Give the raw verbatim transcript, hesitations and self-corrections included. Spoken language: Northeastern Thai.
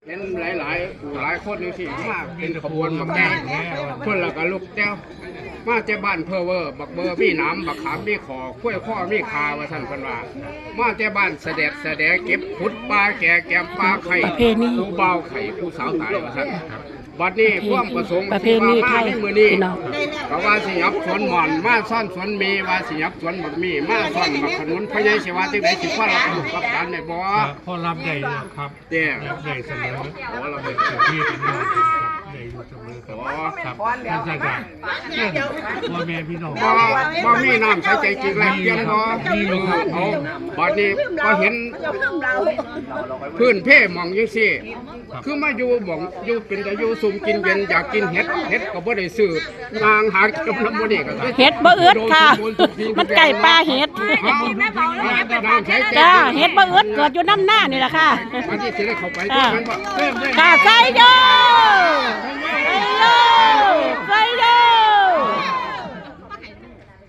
เห็นหลายๆผู้หลายคนจังซี่มาเป็นขบวนบักแตง เพิ่นละก็ลุกแตวมาแต่บ้านเพิ่นเว้อ บักเบอร์มีหนาม บักขามมีขอ ข้วยข้อมีคา ว่าซั่นเพิ่นว่า มาแต่บ้านสะแดดสะแด เก็บขุดป่าแก่แกมป่าไข่ ประเพณี ผู้บ่าวไข่ผู้สาวตาย ว่าซั่น บัดนี้ความประสงค์ ประเพณีไทย ที่ว่ามาในมื้อนี้ พี่น้อง ก็ว่าสิหยับสวนหม่อน มาซ่อนสวนเม ว่าสิหยับสวนบักมี มาซ่อนบักขนุน พ่อใหญ่สิว่าจังได๋ สิพอรับลูกรับหลานได้บ่ ครับ พอรับได้อยู่ครับ เด้อ รับได้เสมอ โอ้ เราได้ เป็นพี่เป็นน้องกันครับ ได้อยู่เสมอครับ อ๋อ ครับ ท่านสักดิ์ เชิญพ่อแม่พี่น้อง บ่ บ่มีน้ำใสใจจริงแลกเปลี่ยนบ่ มีอยู่ครับ เอา บัดนี้ก็เห็นพื้นเพหม่องจังซี่ ครับ คือมาอยู่หม่องอยู่เป็นตาอยู่ซุ่มกินเย็น อยากกินเห็ด เห็ดก็บ่ได้ซื้อ ย่างหากินนำมื้อนี้ก็คือ เห็ดบ่อึดค่ะ มันใกล้ป่าเห็ด น้ำใสใจ จ้า เห็ดบ่อึด เกิดอยู่นำหน้านี่แหละค่ะ อันนี้สิได้เข้าไป อ่า ค่ะ ใส่โย